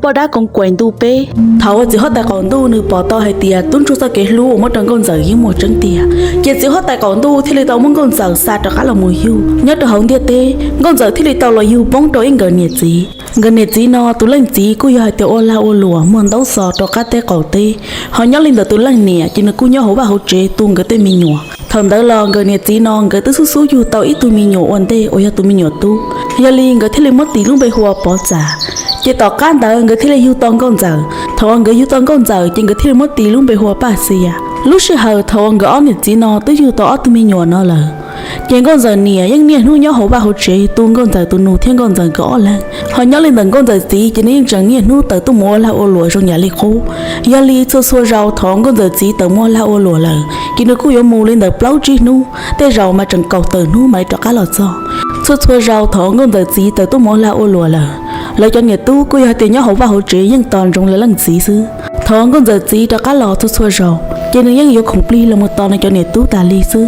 Poj dab koom kuaim ntu peb. Thaum uas txiv huab tais qaum ntuj nws pom tau hais tias tub ntsuag txoj kev hlub uas muab rau nkauj ntxawm yeej muaj tseeb tiag, ces txiv huab tais qaum ntuj thiaj li tau muab nkauj ntxawm xa rov qab los mus yug nyob rau hauv ntiaj teb. Nkauj ntxawm thiaj li tau los yug poob rau ib nkawm niam txiv. Nkawm niam txiv no tus leej txiv kuj yog hais tias ua lag ua luam muag ntaub xov rau qab teb qaum teb, ho nyob li ntawm tus leej niam ces nws kuj nyob hauv vaj hauv tsev tu nkawd tej me nyuam. Thaum ntawd los nkawm niam txiv no nkawd twb xub xub yug tau ib tug me nyuam ua ntej uas yog tus me nyuam tub, yog li nkawd thiaj li muab tis lub npe hu ua Pov Txas. Ces tom qab ntawd nkawd thiaj li yug tau nkauj ntxawm. Thaum uas nkawd yug tau nkauj ntxawm ces nkawd thiaj li muab tis lub npe hu ua Paj Xias. Lub sij hawm thaum uas nkawd ob niam txiv no twb yug tau ob tug me nyuam no lawm, ces nkauj ntxawm niam yeej niaj hnub nyob hauv vaj hauv tsev tu nkauj ntxawm tus nus thiab nkauj ntxawm nkawd ob leeg. Ho nyob li ntawm nkauj ntxawm txiv ces nws yeej tseem niaj hnub tawm tuaj mus ua lag ua luam zoo yam li qub. Yog li txhua txhua zaus thaum uas nkauj ntxawm txiv tawm mus ua lag ua luam lawm, ces nws kuj yuav mus li ntawm plaub tsib hnub, tej zaum mas tseem kaum tawm hnub mam li rov qab los txog. Txhua txhua zaus thaum uas nkauj ntxawm txiv tawm tuaj mus ua lag ua luam lawm, lawv cov niam tub kuj yog hais tias nyob hauv vaj hauv tsev yeej tos ntsoov lawv leej txiv xwb. Thaum uas nkauj ntxawm txiv rov qab los txhua txhua zaus, ces nws yeej yuav khoom plig los mus tos nws cov niam tub tas li xwb.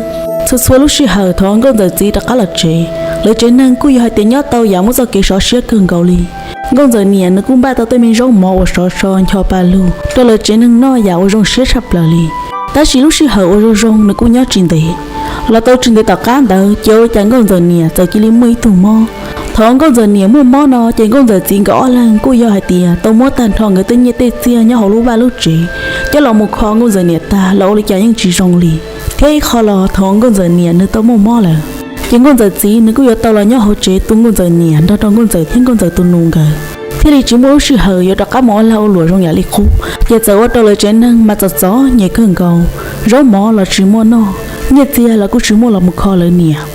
Txhua txhua lub sij hawm thaum uas nkauj ntxawm txiv rov qab los tsev, lawv tsev neeg kuj yog hais tias nyob tau yam muaj txoj kev sov siab kawg nkaus li. Nkauj ntxawm niam nws kuj npaj tau tej me zaub mov uas sov so ncho pa lug rau lawv tsev neeg noj yam uas zoo siab tshaj plaws li. Tab sis lub sij hawm uas zoo zoo nws kuj nyob tsis ntev. Los tau tsis ntev tom qab ntawd ces ua li cas nkauj ntxawm niam txawm cia li muaj ib tug mob. Thaum uas nkauj ntxawm niam muaj mob no ces nkauj ntxawm txiv nkawd ob leeg kuj yog hais tias tau muab tag nrho nkawd tej nyiaj tej txiaj nyob hauv lub vaj lub tsev coj los mus kho nkauj ntxawm niam tag los ua li cas yeej tsis zoo li. Thiab ib qho los thaum uas nkauj ntxawm niam nws tau muaj mob lawm, ces nkauj ntxawm txiv nws kuj yuav tau los nyob hauv tsev tu nkauj ntxawm niam nrog rau nkauj ntxawm thiab nkauj ntxawm tus nus nkawd, thiaj li tsis muaj lub sij hawm yuav rov qab mus ua lag ua luam zoo yam li qub. Ces txawm ua rau lawv tsev neeg mas txom txom nyem kawg nkaus, zaub mov los tsis muaj noj, nyiaj txiag los kuj tsis muaj los mus kho lawv niam.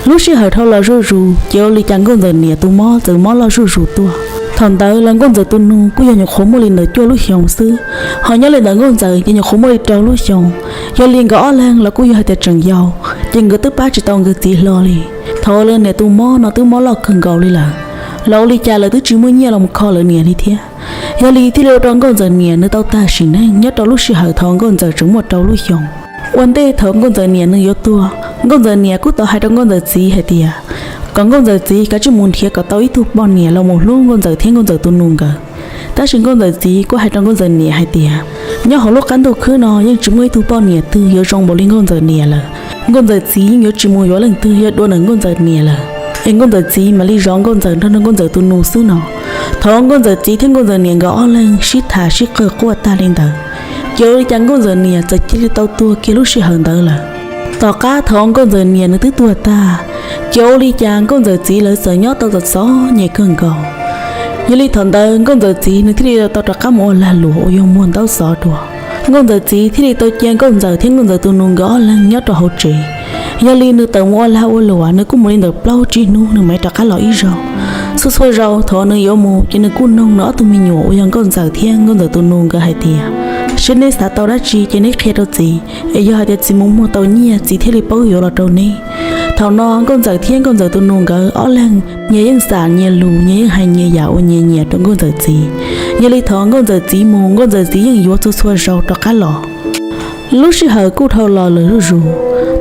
Lub sij hawm dhau los zuj zus ces ua li cas nkauj ntxawm niam tus mob txawm mob loj zuj zus tuaj. Thaum ntawd los nkauj ntxawm tus nus kuj yog nyuam qhuav muaj li ntawm cuaj lub xyoos xwb, ho nyob li ntawm nkauj ntxawm ces nyuam qhuav muaj li rau lub xyoos. Yog li nkawd ob leeg los kuj yog hais tias tseem yau, ces nkawd twb pab tsis tau nkawd txiv hlo li. Thaum lawv niam tus mob no twb mob loj kawg nkaus li lawm, los ua li cas lawv twb tsis muaj nyiaj los mus kho lawv niam li thiab. Yog li thiaj li ua rau nkauj ntxawm niam nws tau tag sim neej nyob rau lub sij hawm thaum nkauj ntxawm tseem muaj rau lub xyoos. Ua ntej thaum nkauj ntxawm niam nws yuav tuag, nkauj ntxawm niam kuj tau hais rau nkauj ntxawm txiv hais tias kom nkauj ntxawm txiv kav tsij mus nrhiav kom tau ib tug poj niam los mus hlub nkauj ntxawm thiab nkauj ntxawm tus nus nkawd. Tab sis nkauj ntxawm txiv kuj hais rau nkauj ntxawm niam hais tias nyob hauv lub qab ntuj khwb no yeej tsis muaj ib tug poj niam twg yuav zoo npaum li nkauj ntxawm niam lawm. Nkauj ntxawm txiv yeej yuav tsis mus yuav leej twg yog dua ntawm nkauj ntxawm niam lawm, es nkauj ntxawm txiv mam li zov nkauj ntxawm nrog nkauj ntxawm tus nus xwb no. Thaum nkauj ntxawm txiv thiab nkauj ntxawm niam nkawd ob leeg sib tham sib qawg quaj tag li ntawd, ces ua li cas nkauj ntxawm niam txawm cia li tau tuag kiag lub sij hawm ntawd lawm. Tom qab thaum nkauj ntxawm niam nws twb tuag tag, ces ua li cas nkauj ntxawm txiv lawv txawm nyob tau txom txom nyem kawg nkaus. Yog li thaum ntawd nkauj ntxawm txiv nws thiaj li tau rov qab mus ua lag luam uas yog muag ntaub xov dua. Nkauj ntxawm txiv thiaj li tau cia nkauj ntxawm thiab nkauj ntxawm tus nus nkawd ob leeg nyob rau hauv tsev. Yog li nws tawm mus ua lag ua luam nws kuj mus li ntawm plaub tsib hnub nws mam rov qab los ib zaug. Txhua txhua zaus thaum nws yuav mus ces nws kuj noog nws ob tug me nyuam uas yog nkauj ntxawm thiab nkauj ntxawm tus nus nkawd hais tias, seb neb xav tau dab tsi ces neb qhia rau txiv, es yog hais tias txiv mus muag tau nyiaj txiv thiaj li paub yuav los rau neb. Thaum no nkauj ntxawm thiab nkauj ntxawm tus nus nkawd ob leeg nyias yeej xam nyias lus, nyias yeej hais nyias yam uas nyias nyiam rau nkauj ntxawm txiv. Yog li thaum nkauj ntxawm txiv mus nkauj ntxawm txiv yeej yuav txhua txhua zaus rov qab los. Lub sij hawm kuj dhau los lawm zuj zus.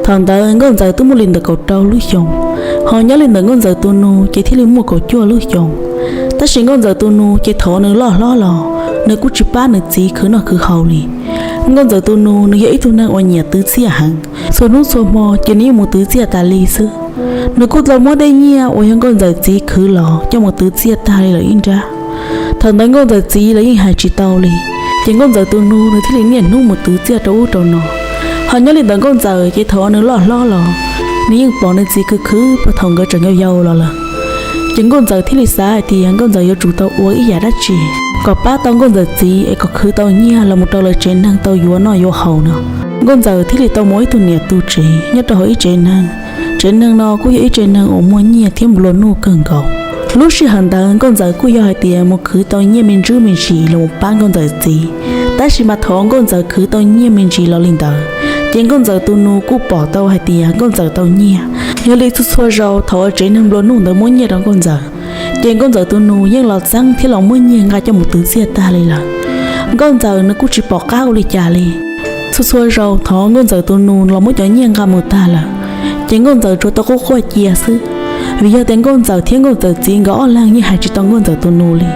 Thaum ntawd nkauj ntxawm twb muaj li ntawm kaum rau lub xyoos, ho nyob li ntawm nkauj ntxawm tus nus ces thiaj li muaj kaum cuaj lub xyoos. Tab sis nkauj ntxawm tus nus ces thaum nws loj hlob los, nws kuj tsis pab nws txiv khwv noj khwv haus li. Nkauj ntxawm tus nus nws yog ib tug neeg uas nyiam twv txiaj heev, txhua hnub txhua hmo ces nws yeej mus twv txiaj tas li xwb. Nws kuj tau muab tej nyiaj uas yog nkauj ntxawm txiv khwv los coj mus twv txiaj tag li lawm ib nrab. Thaum ntawd nkauj ntxawm txiv los yeej hais tsis tau li, ces nkauj ntxawm tus nus nws thiaj li niaj hnub mus twv txiaj rau ub rau no. Ho nyob li ntawm nkauj ntxawm ces thaum uas nws loj hlob los, nws yeej pom nws txiv khwv khwv puag thaum nkawd tseem yau yau los lawm. Ces nkauj ntxawm thiaj li xav hais tias nkauj ntxawm yuav tsum tau ua ib yam dab tsi kom pab tau nkauj ntxawm txiv es kom khwv tau nyiaj los mus rau lawv tsev neeg tau yuav noj yuav haus no. Nkauj ntxawm thiaj li tau mus ib tug niam tu tsev nyob rau hauv ib tsev neeg. Tsev neeg no kuj yog ib tsev neeg uas muaj nyiaj thiab nplua nuj kawg nkaus. Lub sij hawm ntawd nkauj ntxawm kuj yog hais tias mus khwv tau nyiaj me ntsis me ntsis los mus pab nkauj ntxawm txiv. Tab sis mas thaum nkauj ntxawm khwv tau nyiaj me ntsis los li ntawd, ces nkauj ntxawm tus nus kuj pom tau hais tias nkauj ntxawm tau nyiaj. Yog li txhua txhua zaus thaum uas tsev neeg nplua nuj ntawd muab nyiaj rau nkauj ntxawm, ces nkauj ntxawm tus nus yeej los txeeb thiab los muab nyiaj nqa coj mus twv txiaj tag li lawm. Nkauj ntxawm nws kuj tsis pom qab ua li cas li. Txhua txhua zaus thaum nkauj ntxawm tus nus los muab cov nyiaj nqa mus tag lawm, ces nkauj ntxawm tsuas tau quaj quaj cia xwb, vim yog tias nkauj ntxawm thiab nkauj ntxawm txiv nkawd ob leeg yeej hais tsis tau nkauj ntxawm tus nus li.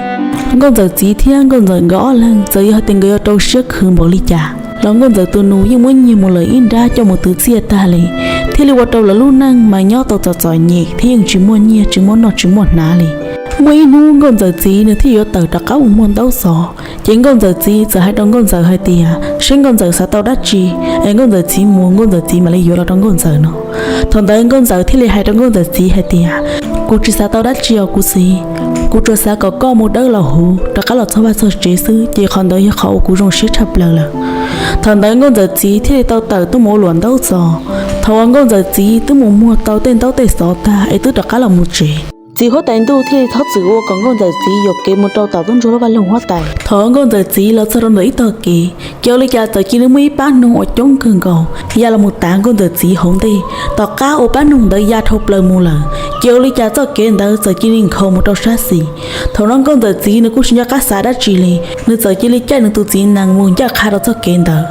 Nkauj Ntxawm txiv thiab Nkauj Ntxawm nkawd ob leeg txawm yog hais tias nkawd yuav rau siab khwv npaum li cas los Nkauj Ntxawm tus nus yeej muab nyiag mus lawm ib nrab coj mus twv txiaj tag li, thiaj li ua rau lawv lub neej mas nyob tau txom txom nyem thiab yeej tsis muaj nyiaj tsis muaj noj tsis muaj hnav li. Muaj ib hnub Nkauj Ntxawm txiv nws thiaj yuav tawm rov qab mus muag ntaub xov, ces Nkauj Ntxawm txiv txawm hais rau Nkauj Ntxawm hais tias seb Nkauj Ntxawm xav tau dab tsi es Nkauj Ntxawm txiv mus Nkauj Ntxawm txiv mam li yuav los rau Nkauj Ntxawm no. Thaum ntawd Nkauj Ntxawm thiaj li hais rau Nkauj Ntxawm txiv hais tias, kuv tsis xav tau dab tsi os kuv txiv, kuv tsuas xav kom koj mus dawb los huv rov qab los txog vaj txog tsev xwb ces qhov ntawd yog qhov uas kuv zoo siab tshaj plaws lawm. Thaum ntawd Nkauj Ntxawm txiv thiaj li tau tawm tuaj mus ua luam ntaub xov. Thaum uas Nkauj Ntxawm txiv twb mus muag tau tej ntaub tej xov tag es twb rov qab los mus tsev, txiv huab tais ntuj thiaj li txhob txwm ua kom Nkauj Ntxawm txiv yuam kev mus rau tom tub ntsuag lub vaj loog huab tais. Thaum uas Nkauj Ntxawm txiv los txog rau ntawm ib tog kev, ces ua li cas txawm cia li muaj ib pab noog uas coob kawg nkaus ya los mus tav Nkauj Ntxawm txiv hauv ntej. Tom qab uas pab noog ntawd ya dhau plaws mus lawm, ces ua li cas txoj kev ntawd txawm cia li nkhaus mus rau sab xis. Thaum no Nkauj Ntxawm txiv nws kuj tsis nco qab xav dab tsi li, nws txawm cia li caij nws tus txiv nees mus ncaj qha rau txoj kev ntawd.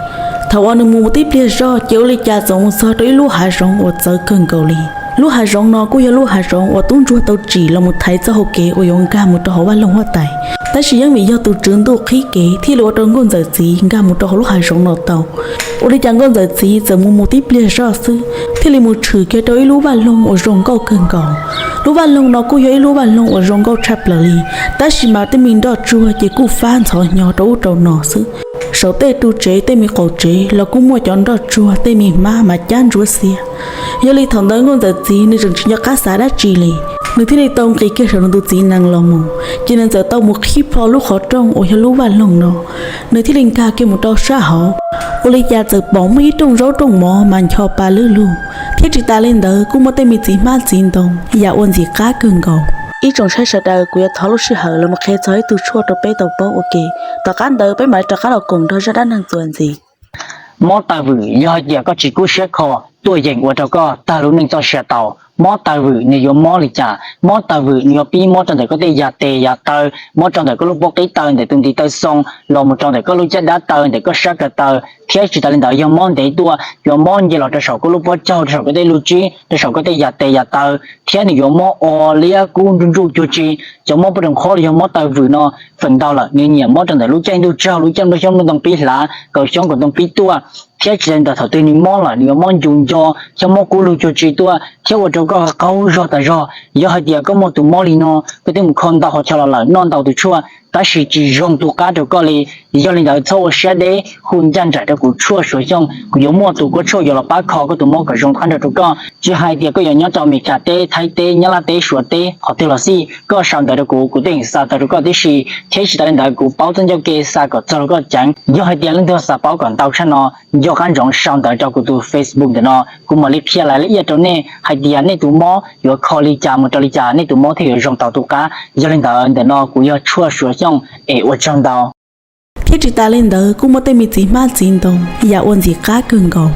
Thaum uas nws mus mus tib pliag zoj ces ua li cas txawm mus txog rau ib lub hav zoov uas txawv kawg nkaus li. Lub hav zoov no kuj yog lub hav zoov uas tub ntsuag tau tsim los mus thaiv txoj hau kev uas yuav nkag mus rau hauv vaj loog huab tais, tab sis yeej vim yog tus tswv ntuj qhib kev thiaj li ua rau Nkauj Ntxawm txiv nkag mus rau hauv lub hav zoov no tau. Ua li cas Nkauj Ntxawm txiv txawm mus mus tib pliag zoj xwb thiaj li mus tshwm kiag rau ib lub vaj loog uas zoo nkauj kawg nkaus. Lub vaj loog no kuj yog ib lub vaj loog uas zoo nkauj tshaj plaws li, tab sis mas tej me nroj tsuag ces kuj fab ntxhov hnyo rau ub rau no xwb. Saum tej ru tsev tej me qaum tsev los kuj muaj cov nroj tsuag tej me hmab mas cab ntsuab xiab. Yog li thaum ntawd Nkauj Ntxawm txiv nws tseem tsis nco qab xav dab tsi li, nws thiaj li tau nqis kiag saum nws tus txiv nees los mus, ces nws txawm tau mus qhib plho lub qhov rooj uas yog lub vaj loog no. Nws thiaj li nkag kiag mus rau sab hauv, ua li cas txawm pom muaj ib rooj zaub rooj mov mas ncho pa lwb lug, thiab tsis tas li ntawd kuj muaj tej me txiv hmab txiv ntoo yam ua ntxim qab kawg nkaus. Ib tsoom saib sawv daws, kuv yuav thov lub sij hawm los mus qhia txog ib tug tshuaj rau peb tau paub ua ke, tom qab ntawd peb mam li rov qab los koom nrog zaj dab neeg txuas ntxiv. Mob taw vwm, yog hais tias koj tsis kub siab kho, tuaj yeem ua rau koj tag lub neej txoj sia tau. Mob taw vwm nws yuav mob li cas? Mob taw vwm nws yuav pib mob rau ntawm koj tej yam tes yam taw, mob rau ntawm koj lub pob qib taw ntawm tus ntiv taw xoo los mus rau ntawm koj lub caj dab taw ntawm koj sab ko taw, thiab tsis tas li ntawd yog mob ntev tuaj yuav mob nce los rau saum koj lub pob caug, rau saum koj tej lub tsib, rau saum koj tej yam tes yam taw, thiab nws yuav mob o liab kub nruj nruj cuag tsi. Cov mob poj roos qhob los yog mob taw vwm no feem ntau lawm nws nyiam mob rau ntawm lub caij ntuj tsaug, lub caij nplooj xyoob nplooj ntoo pib hlav, kaum xyoo kaum ntoo pib tuaj, thiab tsis tas li ntawd thaum twg nws mob lawm nws yuav mob ncu nco, thiab mob kub lug cuag tsi tuaj, thiab ua rau koj qaug zog tas zog. Yog hais tias koj muaj tus mob li no, koj twb mus kho ntau qhov chaw los lawm, noj ntau tus tshuaj, tab sis tsis zoo tu qab rau koj li. Yog li ntawd txhob ua siab deb, hu ncaj nraim rau kuv Tshuaj Suav Xyooj, kuv yuav muaj tus kua tshuaj yuav los pab kho koj tus mob kom zoo qab nrho rau koj. Tsis hais tias koj yuav nyob rau Amelikas teb, Thaib teb, Nyab Laj teb, Suav teb, qhov twg los xij, koj sau ntawv rau kuv, kuv twb xa tawm rau koj tib si, thiab tsis tas li ntawd kuv paub txoj ncauj ke xa kom txog rau koj ceev. Yog hais tias leej twg xav paub kom ntau tshaj no, nco qab ntsoov sau ntawv rau kuv tus Facebook ntawm no, kuv mam li qhia lais laj iaj rau nej hais tias nej tus mob yuav kho li cas mus rau li cas nej tus mob thiaj yuav zoo tau tu qab. Yog li ntawd ntawm no kuv yog Tshuaj Suav Xyooj es ua tsaug ntau. Thiab tsis tas li ntawd kuj muaj tej me txiv hmab txiv ntoo yam ua ntxim qab kawg nkaus.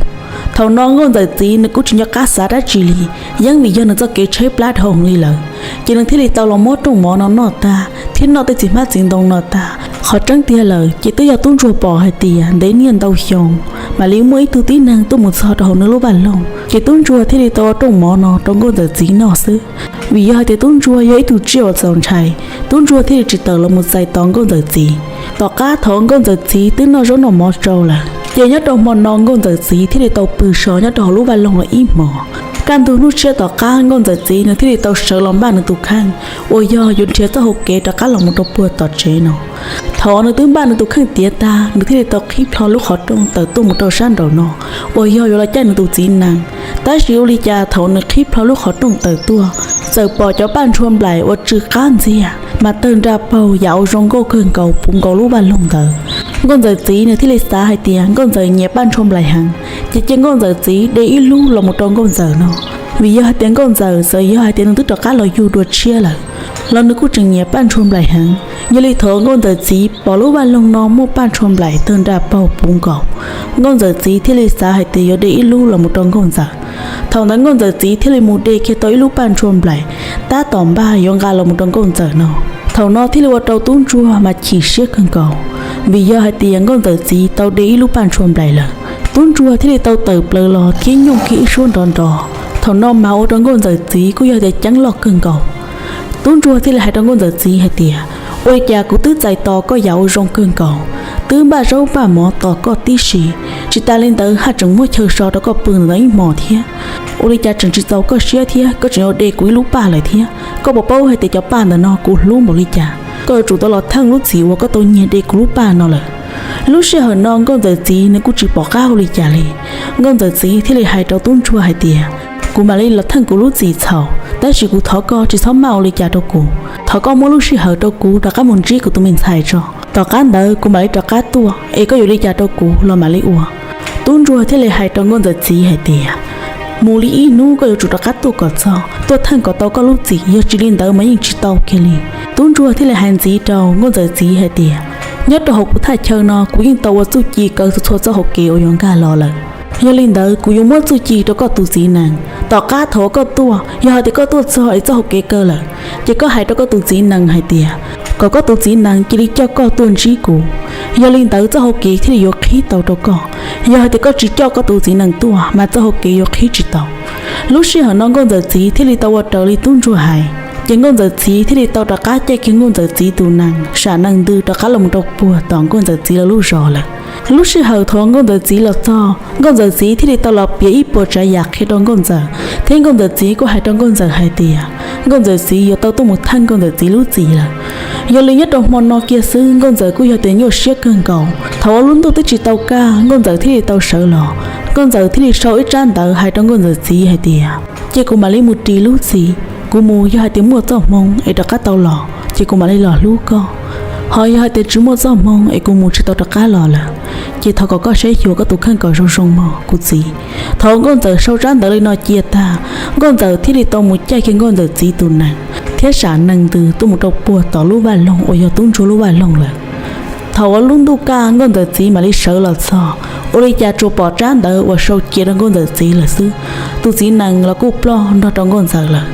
Thaum no Nkauj Ntxawm txiv nws kuj tsis nco qab xav dab tsi li, yeej vim yog nws txoj kev tshaib plab dhau heev li lawm, ces nws thiaj li tau los muab rooj mov no noj tag thiab noj tej txiv hmab txiv ntoo no tag. Qhov tseeb tiag lawm ces twb yog tub ntsuag pom hais tias ntev niaj ntau xyoo mam li muaj ib tug tib neeg tuaj mus txog rau hauv nws lub vaj loog, ces tub ntsuag thiaj li tau ua rooj mov no rau Nkauj Ntxawm txiv noj xwb. Vim yog hais tias tub ntsuag yog ib tug tsiaj uas txaus ntshai, tub ntsuag thiaj li tsis tawm los mus txais tos Nkauj Ntxawm txiv. Tom qab thaum Nkauj Ntxawm txiv twb noj zaub noj mov tsau lawm, ces nyob rau hmo no Nkauj Ntxawm txiv thiaj li tau pw so nyob rau hauv lub vaj loog los ib hmos. Kaj ntug hnub tshiab tom qab Nkauj Ntxawm txiv nws thiaj li tau sawv los npaj nws tus kheej uas yog yuav nrhiav txoj hau kev rov qab los mus rau puag tom tsev no. Thaum uas nws twb npaj nws tus kheej tiav tag, nws thiaj li tau qhib plho lub qhov rooj tawm tuaj mus rau sab nraum no uas yog yuav los caij nws tus txiv nees. Tab sis ua li cas thaum uas nws qhib plho lub qhov rooj tawm tuaj, txawm pom cov paj ntshua nplaim uas tsw qab ntxiag mas tawg nra paug yam uas zoo nkauj kawg nkaus puv nkaus lub vaj loog ntawd. Nkauj Ntxawm txiv nws thiaj li xav hais tias Nkauj Ntxawm nyiam paj ntshua nplaim heev, ces cia Nkauj Ntxawm txiv de ib lub los mus rau Nkauj Ntxawm no. Vim yog hais tias Nkauj Ntxawm txawm yog hais tias nws twb rov qab los yug dua tshiab lawm los nws kuj tseem nyiam paj ntshua nplaim heev. Yog li thaum Nkauj Ntxawm txiv pom lub vaj loog no muaj paj ntshua nplaim tawg nra paug puv nkaus, Nkauj Ntxawm txiv thiaj li xav hais tias yuav de ib lub los mus rau Nkauj Ntxawm. Thaum ntawd Nkauj Ntxawm txiv thiaj li mus de kiag tau ib lub paj ntshua nplaim, tab tom npaj yuav nqa los mus rau Nkauj Ntxawm no. Thaum no thiaj li ua rau tub ntsuag mas chim siab kawg nkaus, vim yog hais tias Nkauj Ntxawm txiv tau de ib lub paj ntshua nplaim lawm. Tub ntsuag thiaj li tau tawm plaws los thiab nyooj kiag ib suab nrov nrov. Thaum no mas ua rau Nkauj Ntxawm txiv kuj yog tias ceeb loj kawg nkaus. Tub ntsuag thiaj li hais rau Nkauj Ntxawm txiv hais tias, Ua li cas kuv twb txais tos koj yam ua zoo kawg nkaus, twb npaj zaub npaj mov tos koj tib si, tsis tas li ntawd haj tseem muab chaw so rau koj pw ntawm no ib hmos thiab. Ua li cas tseem tsis txaus koj siab thiab koj tseem yuav de kuv ib lub paj lawm thiab? Koj puas paub hais tias cov paj ntawm no kuv hlub npaum li cas? Koj yuav tsum tau los theej lub txim uas koj tau nyiag de kuv lub paj no lawm. Lub sij hawm no nkauj ntxawm txiv nws kuj tsis pom qab ua li cas li. Nkauj ntxawm txiv thiaj li hais rau tub ntsuag hais tias, kuv mam li los theej kuv lub txim txhaum, tab sis kuv thov koj tsis txhob maj ua li cas rau kuv. Thov koj muab lub sij hawm rau kuv rov qab mus ntsib kuv tus me ntxhais tso. Tom qab ntawd kuv mam li rov qab tuaj, es koj yuav li cas rau kuv los mam li ua. Tub ntsuag thiaj li hais rau nkauj ntxawm txiv hais tias, mus li ib hnub koj yuav tsum rov qab tuaj kom txog, tuaj theej kom tau koj lub txim, yog tsis li ntawd mas yeej tsis tau kiag li. Tub ntsuag thiaj li hais ntxiv rau nkauj ntxawm txiv hais tias, nyob rau hauv kuv thaj chaw no kuv yeej tau ua txuj ci kaw txhua txhua txoj hauv kev uas yuav nkag los lawm. Yog li ntawd kuv yuav muab txuj ci rau koj tus txiv nees. Tom qab thaum uas koj tuaj, yog hais tias koj tuaj txog es txoj hauv kev kaw lawm, ces koj hais rau koj tus txiv nees hais tias, kom koj tus txiv nees cia li coj koj tuaj ntsib kuv. Yog li ntawd txoj hauv kev thiaj li yuav qhib tau rau koj. Yog hais tias koj tsis coj koj tus txiv nees tuaj mas txoj hauv kev yuav qhib tsis tau. Lub sij hawm no nkauj ntxawm txiv thiaj li tau ua raws li tub ntsuag hais, ces nkauj ntxawm txiv thiaj li tau rov qab caij kiag nkauj ntxawm txiv tus nees sam nees ntws rov qab los mus rau puag tom nkauj ntxawm txiv lawv lub zos lawm. Lub sij hawm thaum nkauj ntxawm txiv los txog, nkauj ntxawm txiv thiaj li tau los piav ib puas tsav yam qhia rau nkauj ntxawm, thiab nkauj ntxawm txiv kuj hais rau nkauj ntxawm hais tias, nkauj ntxawm txiv yuav tau tuaj mus theej nkauj ntxawm txiv lub txim lawm. Yog li nyob rau hmo no kiag xwb nkauj ntxawm kuj yog tias nyuaj siab kawg nkaus. Thaum uas lub ntuj twb tsis tau kaj nkauj ntxawm thiaj li tau sawv los. Nkauj ntxawm thiaj li sau ib tsab ntawv hais rau nkauj ntxawm txiv hais tias, cia kuv mam li mus ris lub txim, kuv mus yog hais tias muaj txoj hmoo es rov qab tau los ces kuv mam li los hlub koj. Ho yog hais tias tsis muaj txoj hmoo es kuv mus tsis tau rov qab los lawm, ces thov kom koj saib xyuas koj tus kheej kom zoo zoo mog kuv txiv. Thaum uas nkauj ntxawm sau tsab ntawv li no cia tag, nkauj ntxawm thiaj li tau mus caij kiag nkauj ntxawm txiv tus nees thiab sam nees ntws tuaj mus rau puag tom lub vaj loog uas yog tub ntsuag lub vaj loog lawm. Thaum uas lub ntuj kaj nkauj ntxawm txiv mam li sawv los txog, ua li cas tsuas pom tsab ntawv uas sau cia rau nkauj ntxawm txiv lawm xwb. Tus txiv nees los kuj ploj nrog rau nkauj ntxawm lawm.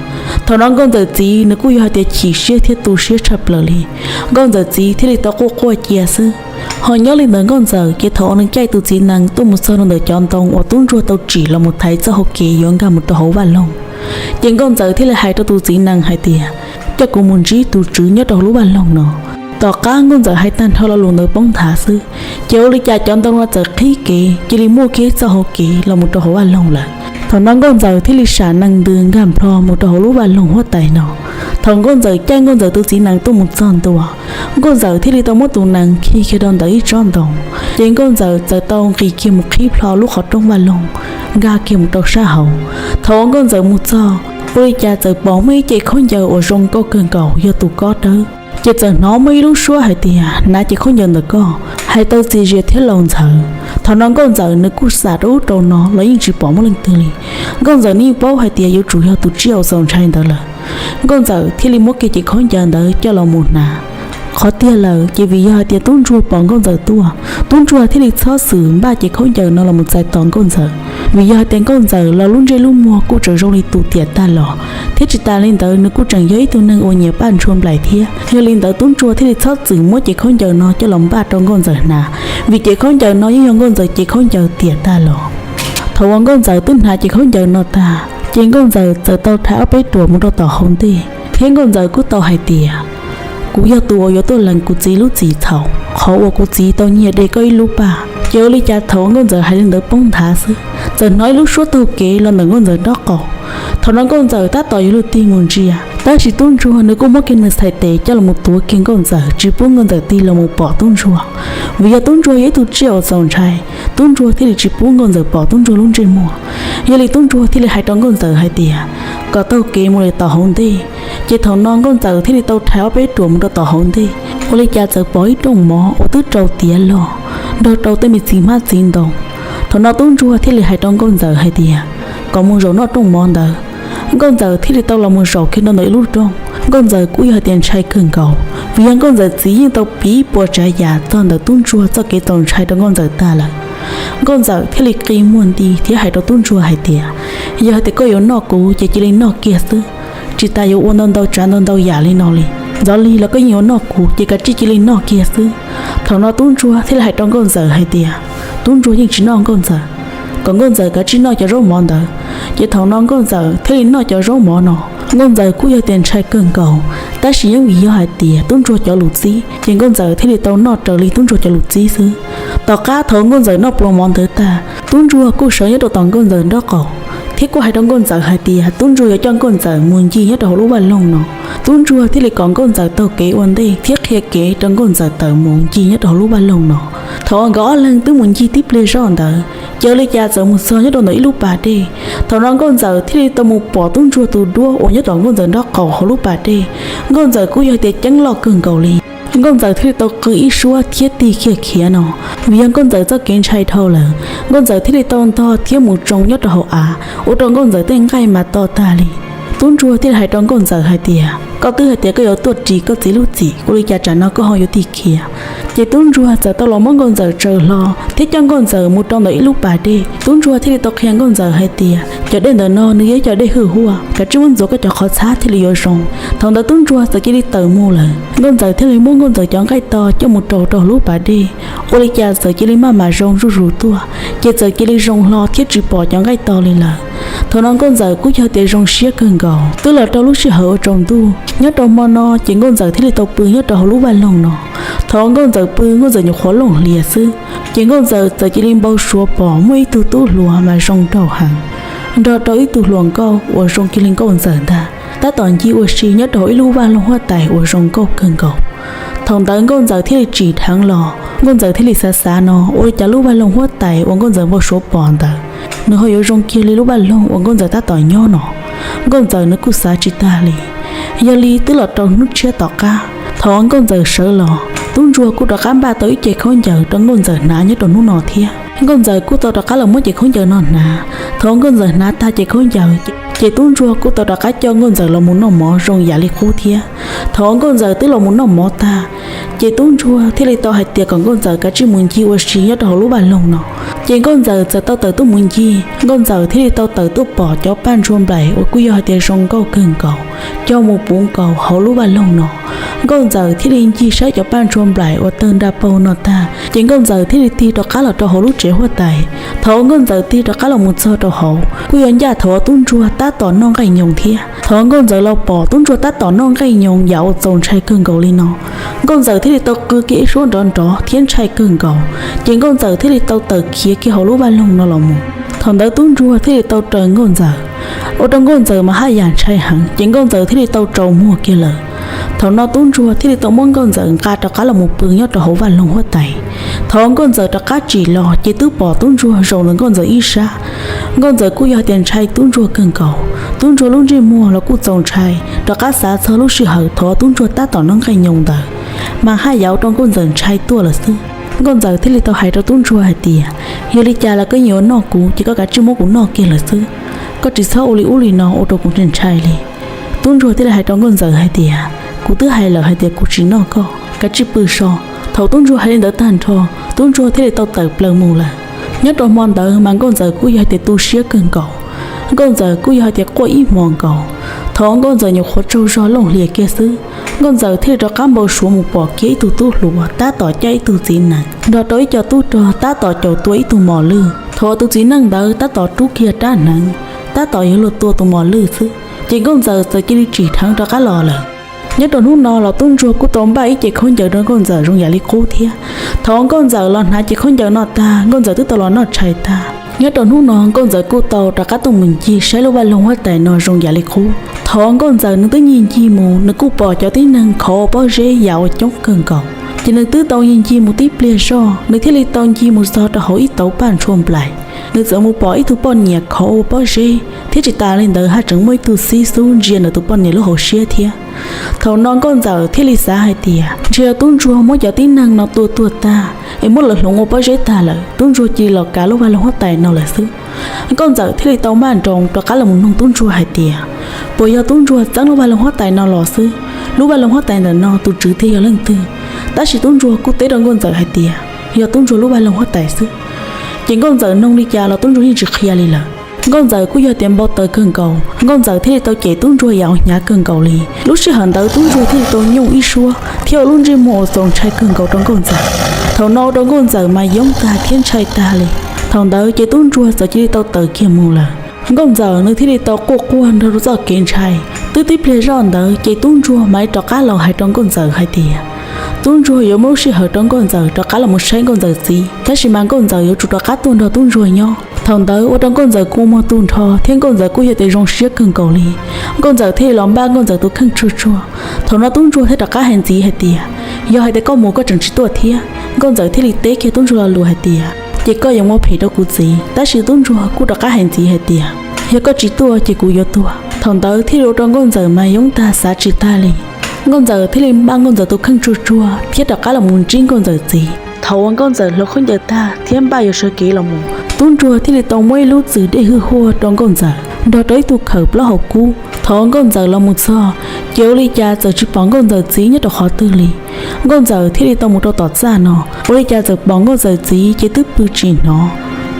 Thaum no nkauj ntxawm txiv nws kuj yog hais tias chim siab thiab tu siab tshaj plaws li. Nkauj ntxawm txiv thiaj li tau quaj quaj cia xwb. Ho nyob li ntawd nkauj ntxawm ces thaum uas nws caij tus txiv nees tuaj mus txog rau ntawm cov ntoo uas tub ntsuag tau tsim los mus thaiv txoj hau kev yuav nkag mus rau hauv vaj loog, ces nkauj ntxawm thiaj li hais rau tus txiv nees hais tias, coj kuv mus ntsib tus tswv nyob rau hauv lub vaj loog no. Tom qab nkauj ntxawm hais tag nrho lo lus ntawd poob nthav xwb, ces ua li cas cov ntoo no txawm qhib kev cia li muaj kiag txoj hau kev los mus rau hauv vaj loog lawm. Thaum no nkauj ntxawm thiaj li sam nees ntws nkag nplho mus rau hauv lub vaj loog huab tais no. Thaum nkauj ntxawm caij nkauj ntxawm tus txiv nees tuaj mus txog ntua, nkauj ntxawm thiaj li tau muab tus nees khi kiag rau ntawm ib tsob ntoo, ces nkauj ntxawm txawm tau nqis kiag mus qhib plho lub qhov rooj vaj loog, nkag kiag mus rau sab hauv. Thaum uas nkauj ntxawm mus txog, ua li cas txawm pom muaj ib ce khaub ncaws uas zoo nkauj kawg nkaus yog tus kob dawb. Ces txawm hnov muaj ib lub suab hais tias, hnav ce khaub ncaws ntawm koj, hais tau txias zias thiab laus ntxhawv. Thaum no nkauj ntxawm nws kuj xam rau ub rau no los yeej tsis pom muaj leej twg li. Nkauj ntxawm nws yeej paub hais tias yuav tsum yog tus tsiaj uas txaus ntshai ntawd lawm. Nkauj ntxawm thiaj li muab kiag ce khaub ncaws ntawd coj los mus hnav. Qhov tiag lawm ces vim yog hais tias tub ntsuag pom nkauj ntxawm tuaj, tub ntsuag thiaj li txhob txwm npaj ce khaub ncaws no los mus txais tos nkauj ntxawm. Vim yog hais tias nkauj ntxawm los lub ntsej lub muag kuj tseem zoo li tus tiam tag los, thiab tsis tas li ntawd nws kuj tseem yog ib tug neeg uas nyiam paj ntshua nplaim thiab. Yog li ntawd tub ntsuag thiaj li txhob txwm muab ce khaub ncaws no coj los npaj rau nkauj ntxawm hnav, vim ce khaub ncaws no yeej yog nkauj ntxawm ce khaub ncaws tiam tag los. Thaum uas nkauj ntxawm twb hnav ce khaub ncaws no tag, ces nkauj ntxawm txawm tau rhais ob peb ruam mus rau tom hauv ntej, thiab nkauj ntxawm kuj tau hais tias, kuv yog tus uas yuav tuaj lees kuv txiv lub txim txhaum, qhov uas kuv txiv tau nyiag de koj ib lub paj. Ces ua li cas thaum uas nkauj ntxawm hais li ntawd poob nthav xwb, txawm hnov ib lub suab taug kev los ntawm nkauj ntxawm nraub qaum. Thaum no nkauj ntxawm tab tom yuav luag tig mus ntsia, tab sis tub ntsuag nws kuj muab kiag nws txhais tes coj los mus tuav kiag nkauj ntxawm tsis pub nkauj ntxawm tig los mus pom tub ntsuag. Vim yog tub ntsuag yog ib tug tsiaj uas txaus ntshai, tub ntsuag thiaj li tsis pub nkauj ntxawm pom tub ntsuag lub ntsej muag. Yog li tub ntsuag thiaj li hais rau nkauj ntxawm hais tias, kom taug kev mus li tom hauv ntej. Ces thaum no nkauj ntxawm thiaj li tau rhais ob peb ruam mus rau tom hauv ntej, ua li cas txawm pom ib rooj mov uas twb rau tiav log, nrog rau tej me txiv hmab txiv ntoo. Thaum no tub ntsuag thiaj li hais rau nkauj ntxawm hais tias, kom mus zaum noj rooj mov ntawd. Nkauj ntxawm thiaj li tau los mus zaum kiag rau ntawm ib lub rooj. Nkauj ntxawm kuj yog hais tias ntshai kawg nkaus, vim yog nkauj ntxawm txiv yeej tau piav puas tsav yam txog ntawm tub ntsuag txoj kev txaus ntshai rau nkauj ntxawm tag lawm. Nkauj ntxawm thiaj li qi muag nti thiab hais rau tub ntsuag hais tias, yog hais tias koj yuav noj kuv ces cia li noj kiag xwb, tsis tas yuav ua ntau ntau tsav ntau ntau yam li no li. Ntxov li los koj yeej yuav noj kuv ces kav tsij cia li noj kiag xwb. Thaum no tub ntsuag thiaj li hais rau nkauj ntxawm hais tias, tub ntsuag yeej tsis noj nkauj ntxawm, kom nkauj ntxawm kav tsij noj cov zaub mov ntawd. Ces thaum no nkauj ntxawm thiaj li noj cov zaub mov no. Nkauj ntxawm kuj yog tias ntshai kawg nkaus, Tab sis yeej vim yog hais tias tub ntsuag cov lus txib, ces nkauj ntxawm thiaj li tau noj raws li tub ntsuag cov lus txib xwb. Tom qab thaum nkauj ntxawm noj plhuav mov ntawd tag, tub ntsuag kuj sawv nyob rau tom nkauj ntxawm nraub qaum, thiab kuj hais rau nkauj ntxawm hais tias tub ntsuag yuav coj nkauj ntxawm mus ncig nyob rau hauv lub vaj loog no. Tub ntsuag thiaj li kom nkauj ntxawm taug kev ua ntej thiab qhia kev rau nkauj ntxawm tawm mus ncig nyob rau hauv lub vaj loog no. Thaum uas nkawd ob leeg twb mus ncig tib pliag zoj ntawd, cia li cas txawm mus txog nyob rau ntawm ib lub pas dej. Thaum no nkauj ntxawm thiaj li tau mus pom tub ntsuag tus duab uas nyob tom nkauj ntxawm nraub qaum hauv lub pas dej. Nkauj ntxawm kuj yog tias ceeb loj kawg nkaus li. Nkauj ntxawm thiaj li tau qw ib suab thiab tig kiag khiav no. Vim yog nkauj ntxawm txoj kev ntshai dhau lawm, nkauj ntxawm thiaj li tau ntog thiab mus tsoo nyob rau hauv av, ua rau nkauj ntxawm tej nqaij mas to tag li. Tub ntsuag thiaj li hais rau nkauj ntxawm hais tias, koj twb hais tias koj yuav tuaj ris koj txiv lub txim, ua li cas tsam no koj ho yuav tig khiav? Ces tub ntsuag txawm tau los muab nkauj ntxawm tsaws hlo thiab coj nkauj ntxawm mus rau ntawm ib lub pas dej. Tub ntsuag thiaj li tau qhia nkauj ntxawm hais tias, cov dej ntawm no nws yog ib cov dej hwj huaj, kav tsij muab ntxuav koj cov qhov txhab thiaj li yuav zoo. Thaum ntawd tub ntsuag txawm cia li tawm mus lawm, nkauj ntxawm thiaj li muab nkauj ntxawm cov nqaij to coj mus rau rau lub pas dej. Ua li cas txawm cia li maj mam zoo zuj zus tuaj, ces txawm cia li zoo hlo thiab tsis pom cov nqaij to li lawm. Thaum no nkauj ntxawm kuj yog tias zoo siab kawg nkaus. Twb los rau lub sij hawm ua tsaus ntuj, nyob rau hmo no ces nkauj ntxawm thiaj li tau pw nyob rau hauv lub vaj loog no. Thaum uas nkauj ntxawm pw, nkauj ntxawm nyuam qhuav looj hlias xwb, ces nkauj ntxawm txawm cia li npau suav pom muaj ib tug tub hluas mas zoo nraug heev, nrog rau ib tug hluas nkauj uas zoo kiag li nkauj ntxawm ntag, tab tom ncig ua si nyob rau hauv ib lub vaj loog huab tais uas zoo nkauj kawg nkaus. Thaum ntawd nkauj ntxawm thiaj li tsim dheev los, nkauj ntxawm thiaj li xav xav no, ua li cas lub vaj loog huab tais uas nkauj ntxawm npau suav pom ntawd, nws ho yuav zoo kiag li lub vaj loog uas nkauj ntxawm tab tom nyob no? Nkauj ntxawm nws kuj xav tsis tag li. Yog li twb los rau hnub tshiab tom qab, thaum uas nkauj ntxawm sawv los, tub ntsuag kuj rov qab npaj tau ib ce khaub ncaws rau nkauj ntxawm hnav nyob rau hnub no thiab. Nkauj ntxawm kuj tau rov qab los muab ce khaub ncaws no hnav. Thaum uas nkauj ntxawm hnav tag ce khaub ncaws, ces tub ntsuag kuj tau rov qab coj nkauj ntxawm los mus noj mov zoo yam li qub thiab. Thaum uas nkauj ntxawm twb los mus noj mov tag, ces tub ntsuag thiaj li tau hais tias kom nkauj ntxawm kav tsij mus ncig ua si nyob rau hauv lub vaj loog no. Ces nkauj ntxawm txawm tau tawm tuaj mus ncig, nkauj ntxawm thiaj li tau tawm tuaj pom cov paj ntshua nplaim uas kuj yog hais tias zoo nkauj kawg nkaus, cog mus puv nkaus hauv lub vaj loog no. Nkauj ntxawm thiaj li ncig saib cov paj ntshua nplaim uas tawg nra paug no tag, ces nkauj ntxawm thiaj li tig rov qab los rau hauv lub tsev huab tais. Thaum uas nkauj ntxawm tig rov qab los mus txog rau hauv, kuj yog ncaj thaum uas tub ntsuag tab tom noj nqaij nyoos thiab. Thaum uas nkauj ntxawm los pom tub ntsuag tab tom noj nqaij nyoos yam uas txaus ntshai kawg nkaus li no, nkauj ntxawm thiaj li tau qw kiag ib suab nrov nrov thiab ntshai kawg nkaus, ces nkauj ntxawm thiaj li tau tawm khiav kiag hauv lub vaj loog no los mus. Thaum ntawd tub ntsuag thiaj li tau raws nkauj ntxawm, ua rau nkauj ntxawm mas haj yam ntshai heev, ces nkauj ntxawm thiaj li tau tsaus muag kiag lawm. Thaum no tub ntsuag thiaj li tau muab nkauj ntxawm nqa rov qab los mus pw nyob rau hauv vaj loog huab tais. Thaum uas nkauj ntxawm rov qab tsim los ces twb pom tub ntsuag zaum ntawm nkauj ntxawm ib sab. Nkauj ntxawm kuj yog tias ntshai tub ntsuag kawg nkaus, tub ntsuag lub ntsej muag los kuj txaus ntshai, rov qab xav txog lub sij hawm thaum uas tub ntsuag tab tom noj nqaij nyoos ntawd, mas haj yam ua rau nkauj ntxawm ntshai tuaj lawm xwb. Nkauj ntxawm thiaj li tau hais rau tub ntsuag hais tias, yog li cas los koj yeej yuav noj kuv ces koj kav tsij muab kuv noj kiag lawm xwb, koj tsis txhob ua li ub li no ua rau kuv ntshai ntshai li. Tub ntsuag thiaj li hais rau nkauj ntxawm hais tias, kuv twb hais lawm hais tias kuv tsis noj koj, kav tsij pw so. Thaum tub ntsuag hais li ntawd tag nrho, tub ntsuag thiaj li tau tawm plaws mus lawm. Nyob rau hmo ntawd mas nkauj ntxawm kuj yog hais tias tu siab kawg nkaus, nkauj ntxawm kuj yog hais tias quaj ib hmos nkaus. Thaum uas nkauj ntxawm nyuam qhuav tsaug zog looj hlias kiag xwb, nkauj ntxawm thiaj li rov qab npau suav mus pom kiag ib tug tub hluas tab tom cab ib tug txiv nees nrog rau ib co tub rog tab tom caum tua ib tug mos lwj. Thaum uas tus txiv neej ntawd tab tom rub kiag rab hneev, tab tom yuav luag tua tus mos lwj xwb, ces nkauj ntxawm txawm cia li tsim dheev rov qab los lawm. Nyob rau hnub no los tub ntsuag kuj tau npaj ib ce khaub ncaws rau nkauj ntxawm zoo yam li qub thiab. Thaum uas nkauj ntxawm los hnav ce khaub ncaws no tag, nkauj ntxawm twb tau los noj tshais tag. Nyob rau hnub no nkauj ntxawm kuj tau rov qab tuaj mus ncig saib lub vaj loog huab tais no zoo yam li qub. Thaum uas nkauj ntxawm nws twb ncig ncig mus, nws kuj pom cov tib neeg khov ua pob zeb yam uas coob kawg nkaus. Ces nws twb tau ncig ncig mus tib pliag zoj, nws thiaj li tau ncig mus txog rau hauv ib tauv paj ntshua nplaim. Nws txawm mus pom ib tug poj niam khov ua pob zeb, thiab tsis tas li ntawd haj tseem muaj ib tug xib xub ntsia ntawm tus poj niam lub hauv siab thiab. Thaum no nkauj ntxawm thiaj li xav hais tias ntshe yog tub ntsuag muab cov tib neeg no tua tuag tag es muab lawv hloov ua pob zeb tag lawm, tub ntsuag cia li los kav lub vaj loog huab tais no lawm xwb. Nkauj ntxawm thiaj li tau maj nroos rov qab los mus noog tub ntsuag hais tias, puas yog tub ntsuag txeeb lub vaj loog huab tais no los xwb? Lub vaj loog huab tais ntawm no tus tswv thiaj yog leej twg? Tab sis tub ntsuag kuj teb rau nkauj ntxawm hais tias yog tub ntsuag lub vaj loog huab tais xwb. Ces nkauj ntxawm noog li cas los tub ntsuag yeej tsis qhia li lawm. Nkauj ntxawm kuj yog tias npau taws kawg nkaus, nkauj ntxawm thiaj li tau cem tub ntsuag yam uas hnyav kawg nkaus li. Lub sij hawm ntawd tub ntsuag thiaj li tau nyooj ib suab thiab ua lub ntsej muag uas txaus ntshai kawg nkaus rau nkauj ntxawm. Thaum no ua rau nkauj ntxawm mas yoob tag thiab ntshai tag li. Thaum ntawd ces tub ntsuag txawm cia li tau tawm kiag mus lawm. Nkauj ntxawm nws thiaj li tau quaj quaj nrog rau txoj kev ntshai, Twb tib pliag zoj ntawd ces tub ntsuag mam li rov qab los hais rau nkauj ntxawm hais tias tub ntsuag yuav muab lub sij hawm rau nkauj ntxawm rov qab los mus saib nkauj ntxawm txiv, tab sis mas nkauj ntxawm yuav tsum rov qab tuaj nrog tub ntsuag nyob. Thaum ntawd ua rau nkauj ntxawm kua muag tu nrho thiab nkauj ntxawm kuj yog tias zoo siab kawg nkaus li. Nkauj ntxawm thiaj li los npaj nkauj ntxawm tus kheej tsuag tsuag. Thaum no tub ntsuag thiaj rov qab hais ntxiv hais tias yog hais tias koj mus koj tseem tsis tuaj thiab. Nkauj ntxawm thiaj li teb kiag tub ntsuag lo lus hais tias ces koj yuav muaj phem rau kuv txiv, tab sis tub ntsuag kuj rov qab hais ntxiv hais tias yog koj tsis tuaj ces kuv yuav tuag. Thaum ntawd thiaj li ua rau nkauj ntxawm mas yoob tag xav tsis tag li. Nkauj ntxawm thiaj li npaj nkauj ntxawm tus kheej tsuag tsuag thiab rov qab los mus ntsib nkauj ntxawm txiv. Thaum uas nkauj ntxawm hloov khaub ncaws tag thiab npaj yuav sawv kev los mus, tub ntsuag thiaj li tau muab ib lub txwm dej hwj huaj rau nkauj ntxawm nrog rau ib tug khawm plaub hau kub. Thaum uas nkauj ntxawm los mus txog, ces ua li cas txawm tsis pom nkauj ntxawm txiv nyob rau qhov twg li. Nkauj ntxawm thiaj li tau mus rau tom txaj no, ua li cas txawm pom nkauj ntxawm txiv ces twb pw tsis hnov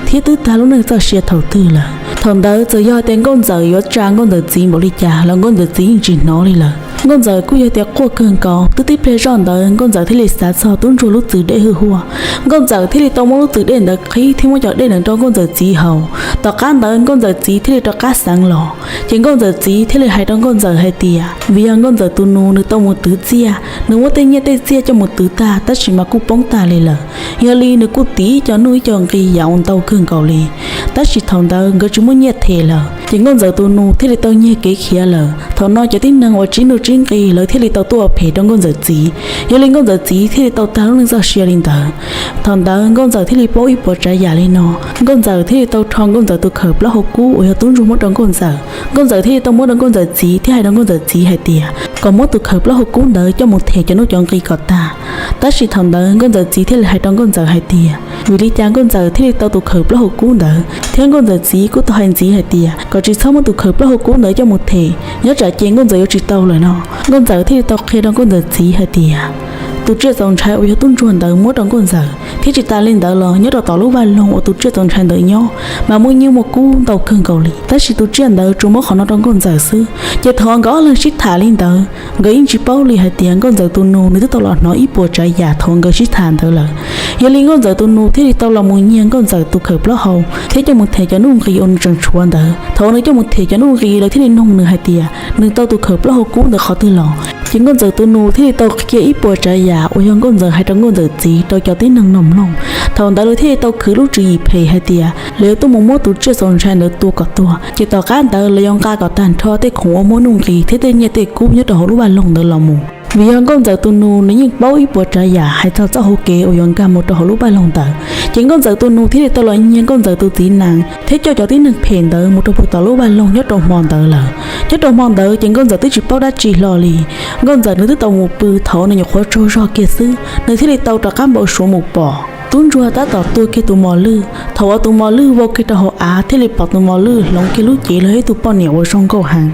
thiab twb tag lub neej txoj sia thaum twg lawm. Thaum ntawd txawm yog tias nkauj ntxawm yuav tsa nkauj ntxawm txiv npaum li cas los nkauj ntxawm txiv yeej tsis hnov li lawm. Nkauj ntxawm kuj yog tias quaj kawg nkaus, twb tib pliag zoj ntawd nkauj ntxawm thiaj li xav txog tub ntsuag lub txwm dej hwj huaj. Nkauj ntxawm thiaj li tau muab lub txwm dej ntawd qhib thiab muab cov dej ntawd rau nkauj ntxawm txiv haus. Tom qab ntawd nkauj ntxawm txiv thiaj li rov qab xeev los, ces nkauj ntxawm txiv thiaj li hais rau nkauj ntxawm hais tias vim yog nkauj ntxawm tus nus nws tau mus twv txiaj, nws muab tej nyiaj tej txiaj coj mus twv tag tab sis mas kuj poob tag li lawm. Yog li nws kuj tiv ib co nuj ib co nqi yam uas ntau kawg nkaus li, tab sis thaum ntawd nkawd tsis muaj nyiaj them lawm, ces nkauj ntxawm tus nus thiaj li tau nyiag kev khiav lawm. Thaum no cov tib neeg uas tsib nuj tsib nqi lawv thiaj li tau tuaj ua phem rau nkauj ntxawm txiv. Yog li nkauj ntxawm txiv thiaj li tau tag lub neej txoj sia li ntawd. Thaum ntawd nkauj ntxawm thiaj li paub ib puas tsav yam li no, nkauj ntxawm thiaj li tau rho nkauj ntxawm tus khawm plaub hau kub uas yog tub ntsuag muab rau nkauj ntxawm. Nkauj ntxawm thiaj li tau muab rau nkauj ntxawm txiv thiab hais rau nkauj ntxawm txiv hais tias kom muab tus khawm plaub hau kub ntawd coj mus them cov nuj cov nqi kom tag. Tab sis thaum ntawd nkauj ntxawm txiv thiaj li hais rau nkauj ntxawm hais tias vim li cas nkauj ntxawm thiaj li tau tus khawm plaub hau kub ntawd, thiab nkauj ntxawm txiv kuj tau hais ntxiv hais tias kom tsis txhob muab tus khawm plaub hau kub ntawd coj mus them, nyob tsam ces nkauj ntxawm yuav tsis tau lawm no. Nkauj ntxawm thiaj li tau qhia rau nkauj ntxawm txiv hais tias tus tsiaj txaus ntshai uas yog tub ntsuag ntawd muab rau nkauj ntxawm, thiab tsis tas li ntawd los nyob rau tom lub vaj loog uas tus tsiaj txaus ntshai ntawd nyob mas muaj nyiaj muaj kub ntau kawg nkaus li, tab sis tus tsiaj ntawd tsuas muab qhov no rau nkauj ntxawm xwb. Ces thaum nkawd ob leeg sib tham li ntawd, nkawd yeej tsis paub li hais tias nkauj ntxawm tus nus nws twb tau los hnov ib puas tsav yam thaum uas nkawd sib tham ntawd lawm. Yog li nkauj ntxawm tus nus thiaj li tau los mus nyiag nkauj ntxawm tus khawm plaub hau thiab coj mus them cov nuj nqi uas nws tseem tshuav ntawd. Thaum uas nws coj mus them cov nuj nqi lawv thiaj li noog nws hais tias nws tau tus khawm plaub hau kub ntawd qhov twg los. Ces nkauj ntxawm tus nus thiaj li tau qhia ib puas tsav yam uas yog nkauj ntxawm hais rau nkauj ntxawm txiv rau cov tib neeg no mloog. Thaum ntawd lawv thiaj li tau khwv lub tswv yim phem hais tias lawv yuav tuaj mus muab tus tsiaj txaus ntshai ntawd tua kom tuag, ces tom qab ntawd lawv yuav nqa kom tag nrho tej khoom uas muaj nuj nqis thiab tej nyiaj tej kub nyob rau hauv lub vaj loog ntawd los mus. Vim yog nkauj ntxawm tus nus nws yeej paub ib puas tsav yam hais txog txoj hauv kev uas yuav nkag mus rau hauv lub vaj loog ntawd, ces nkauj ntxawm tus nus thiaj li tau los nyiag nkauj ntxawm tus txiv nees thiab coj cov tib neeg phem ntawd mus rau puag tom lub vaj loog nyob rau hmo ntawd lawm. Nyob rau hmo ntawd ces nkauj ntxawm twb tsis paub dab tsi hlo li. Nkauj ntxawm nws twb tau mus pw thaum nws nyuam qhuav tsaug zog kiag xwb, nws thiaj li tau rov qab npau suav mus pom tub ntsuag tab tom tua kiag tus mos lwj. Thaum uas tus mos lwj vau kiag rau hauv av thiaj li pom tus mos lwj hloov kiag lub cev los yog ib tug poj niam uas zoo nkauj heev,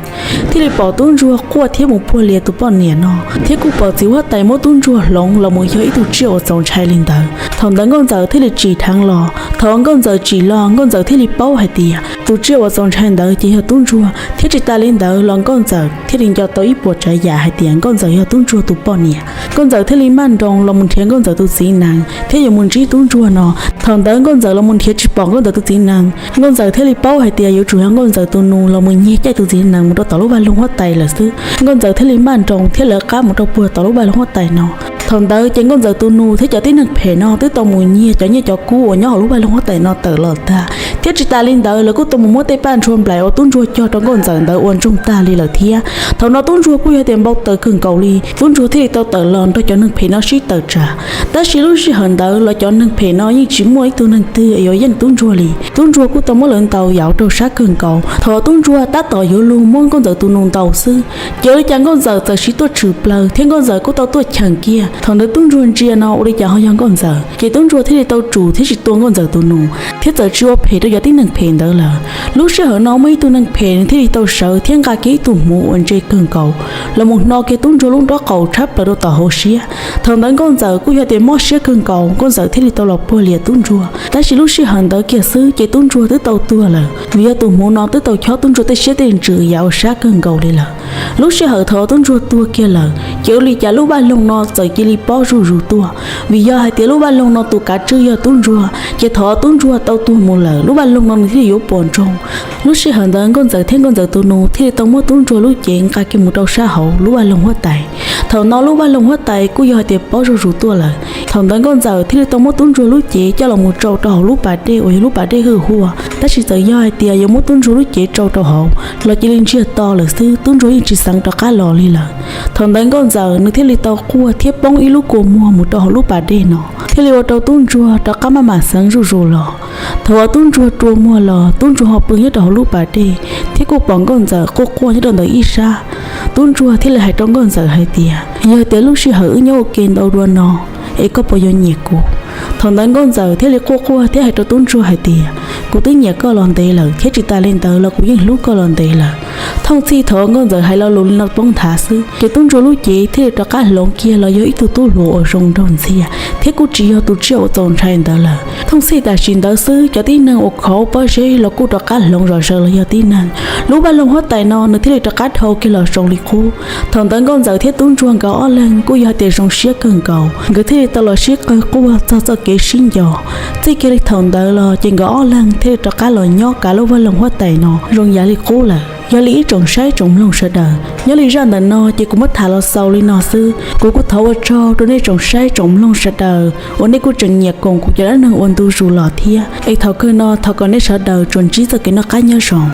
thiaj li pom tub ntsuag quaj thiab mus puag lias tus poj niam no, thiab kuj pom txiv huab tais muab tub ntsuag hloov los mus yog ib tug tsiaj uas txaus ntshai li ntawd. Thaum ntawd nkauj ntxawm thiaj li tsim dheev los. Thaum uas nkauj ntxawm tsim los, nkauj ntxawm thiaj li paub hais tias tus tsiaj uas txaus ntshai ntawd ces yog tub ntsuag, thiab tsis tas li ntawd los nkauj ntxawm thiaj li nco tau ib puas tsav yam hais tias nkauj ntxawm yog tub ntsuag tus poj niam. Nkauj ntxawm thiaj li maj nroos los mus nrhiav nkauj ntxawm tus txiv nees thiab yuav mus ntsib tub ntsuag no. Thaum ntawd nkauj ntxawm los mus nrhiav tsis pom nkauj ntxawm tus txiv nees, nkauj ntxawm thiaj li paub hais tias yuav tsum yog nkauj ntxawm tus nus los mus nyiag caij tus txiv nees mus rau tom lub vaj loog huab tais lawm xwb. Nkauj ntxawm thiaj li maj nroos thiab lawv qab mus rau puag tom lub vaj loog huab tais no. Thaum ntawd ces nkauj ntxawm tus nus thiab cov tib neeg phem no twb tau mus nyiag cov nyiaj cov kub uas nyob hauv lub vaj loog huab tais no tawm los tag, thiab tsis tas li ntawd lawv kuj tau mus muab tej paj ntshua nplaim uas tub ntsuag cog rau nkauj ntxawm ntawd ua ntsoog tag li lawm thiab. Thaum no tub ntsuag kuj yog tias npau taws kawg nkaus li, tub ntsuag thiaj li tau tawm los nrog cov neeg phem no sib tawm tsam. Tab sis lub sij hawm ntawd los cov neeg phem no yeej tsis muaj ib tug neeg twg yuav yeej tub ntsuag li. Tub ntsuag kuj tau muab lawv ntaus yam raug sab kawg nkaus. Thaum tub ntsuag tab tom yuav luag muab nkauj ntxawm tus nus ntaus xwb, ces ua li cas nkauj ntxawm txawm siv tuaj tshwm plaws thiab nkauj ntxawm kuj tau tuaj cheem kiag. Thaum ntawd tub ntsuag ntsia no ua li cas ho yog nkauj ntxawm, ces tub ntsuag thiaj li tau tsum thiab tsis tua nkauj ntxawm tus nus, thiab txawm tsis ua phem rau cov tib neeg phem ntawd lawm. Lub sij hawm no muaj ib tug neeg phem nws thiaj li tau sawv thiab nqa kiag ib tug hmuv uas ntse kawg nkaus los mus hno kiag tub ntsuag lub nrob qaum tshab plaws rau tom hauv siab. Thaum ntawd nkauj ntxawm kuj yog tias mob siab kawg nkaus, nkauj ntxawm thiaj li tau los puag lias tub ntsuag. Tab sis lub sij hawm ntawd kiag xwb ces tub ntsuag twb tau tuag lawm, vim yog tus hmuv no twb tau chob tub ntsuag tej siab tej ntsws yam uas sab kawg nkaus li lawm. Lub sij hawm thaum tub ntsuag tuag kiag lawm, ces ua li cas lub vaj loog no txawm cia li pob zuj zus tuaj, vim yog hais tias lub vaj No tus kav tswj yog tub ntsuag, ces thaum tub ntsuag tau tuag mus lawm, lub vaj loog no nws thiaj li yuav puas ntsoog. Lub sij hawm ntawd nkauj ntxawm thiab nkauj ntxawm tus nus thiaj li tau muab tub ntsuag lub cev nqa kiag mus rau sab hauv lub vaj loog huab tais. Thaum no lub vaj loog huab tais kuj yog hais tias paub zuj zus tuaj lawm. Thaum ntawd nkauj ntxawm thiaj li tau muab tub ntsuag lub cev coj los mus tsau rau hauv lub pas dej uas yog lub pas dej hwj huaj, tab sis txawm yog hais tias yuav muab tub ntsuag lub cev tsau rau hauv los cia li ntsiag to lawm xwb, tub ntsuag yeej tsis xeev rov qab los li lawm. Thaum ntawd nkauj ntxawm nws thiaj li tau quaj thiab poob ib lub kua muag mus rau hauv lub pas dej no, thiaj li ua rau tub ntsuag rov qab maj mam xeev zuj zus los. Thaum uas tub ntsuag rua muag los, tub ntsuag ho pw nyob rau hauv lub pas dej, thiab kuj pom nkauj ntxawm quaj quaj nyob rau ntawm ib sab. Tub ntsuag thiaj li hais rau nkauj ntxawm hais tias, yog tias lub sij hawm wb nyob ua ke ntau dua no, es koj puas yuav nyiam kuv? Thaum ntawd nkauj ntxawm thiaj li quaj quaj thiab hais rau tub ntsuag hais tias, kuv twb nyiam koj los ntev lawm, thiab tsis tas li ntawd los kuv yeej hlub koj los ntev lawm. Thooj txhij thaum nkauj ntxawm hais lo lus li no poob nthav xwb, ces tub ntsuag lub cev thiaj li rov qab hloov kiag los yog ib tug tub hluas uas zoo nraug ntxiag, thiab kuj tsis yog tus tsiaj uas txaus ntshai ntawd lawm. Thooj txhij tam sim ntawd xwb, cov tib neeg uas khov pob zeb los kuj rov qab hloov zom zaws los yog tib neeg. Lub vaj loog huab tais no nws thiaj li rov qab dhau kiag los zoo li qub. Thaum ntawd nkauj ntxawm thiab tub ntsuag nkawd ob leeg kuj yog tias zoo siab kawg nkaus, nkawd thiaj li tau los sib qawg quaj txog txoj kev sib nco. Txij kiag li thaum ntawd los ces nkawd ob leeg thiaj li rov qab los nyob kav lub vaj loog huab tais no zoo yav li qub lawm. Yog li ib tsoom saib tsoom mloog sawv daws, nyob li zaj ntawm no ces kuv muab tham los xaus li no xwb. Kuv kuj thov ua tsaug rau nej tsoom saib tsoom mloog sawv daws uas nej kuj tseem nyiam koom kuv cov dab neeg ua ntu zus los thiab. Es thaum kawg no thov kom nej sawv daws tsuas ntsib txoj kev noj qab nyob zoo.